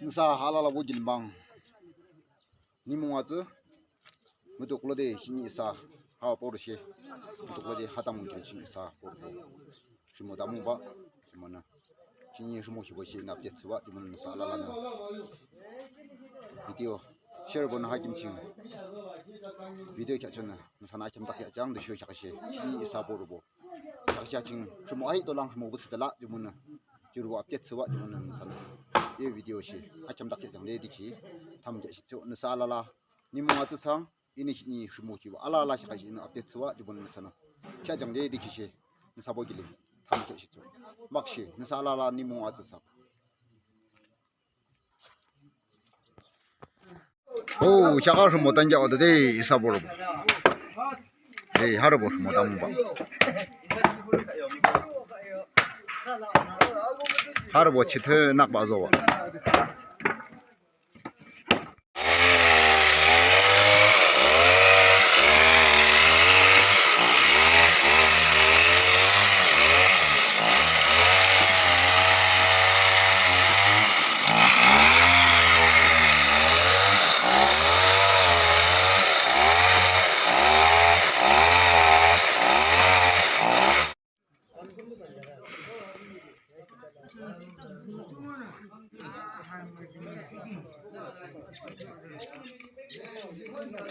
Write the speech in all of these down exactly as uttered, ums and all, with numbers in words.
Nüsa alala bo kilim bang. Nimung atsü. Mutuklode hini isa ha poro she. Mutuklode ha tamung kyo hini isa poro. Rhimo tamung ba. Rhimo nü. Hini rhimo hibo she nü update thsüba. Rhimo nü nüsa alalanü video share bo nü ha kim ching. Video kya chonü. Nüsa nü akem tak kya chang de sho kya she. Hini isa poro bo. Kya ching rhimo ai to lang rhimo bu thsüde la. Rhimo nü. Jurbo update thsüba. Rhimo nü nüsa nü. Ye video she. Akem tak kya chang de dikhi. Tam kya she cho. Nüsa alala. Nimung atsü sang. Ini hini rhimo kiba alala shaka shi ini update thsüba jubon nüsanü. Kya jangde dikhi shi. Nüsa bo kilim. Tham kya shi cho. Mak shi. Nüsa alala nimung atsü sang. Oh, shaka rhimo tan ja wade de isa bo rhimo. De harbo rhimo tan ba. Harbo chithe nak ba zo ba.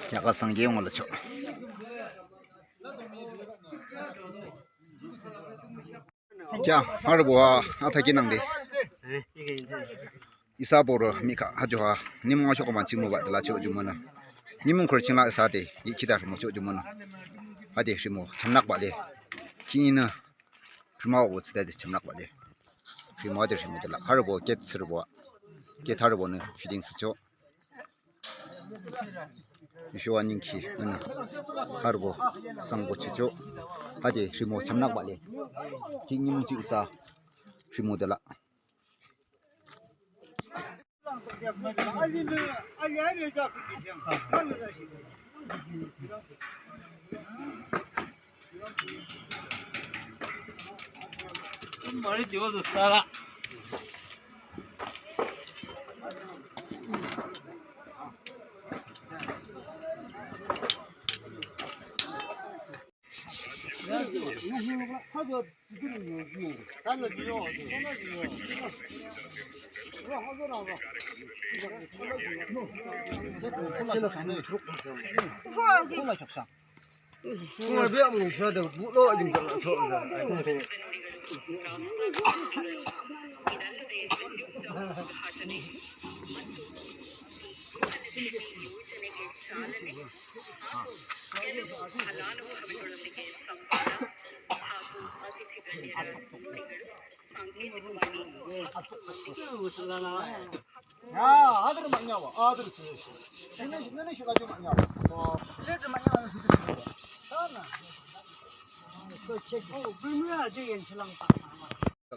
Kya ka sangye yong la cho. Kya, harbo ha, atha ki nang de. Isa poro mi kha ha ju ha. Nimung asho ko man ching mo ba de la cho ju mo na. Nimung khor ching la isa de. Yi ki da mo cho ju mo na. Ha de rhimo chamnak ba le. Ki na. Rhimo wo chi da de chamnak ba le. Rhimo de rhimo de la. Harbo ket sir bo. Ket harbo ne feeding si cho. Yeshua nyingki ne. Harbo sangbo chi cho. Ha de rhimo chamnak ba le. Ki nimung chi isa. Rhimo de la.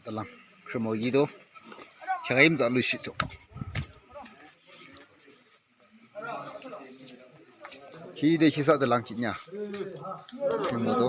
Talang, rhimo yido. Kya ka yim za lu shi cho. Ki de ki sa de lang ki nya. Ki mo do.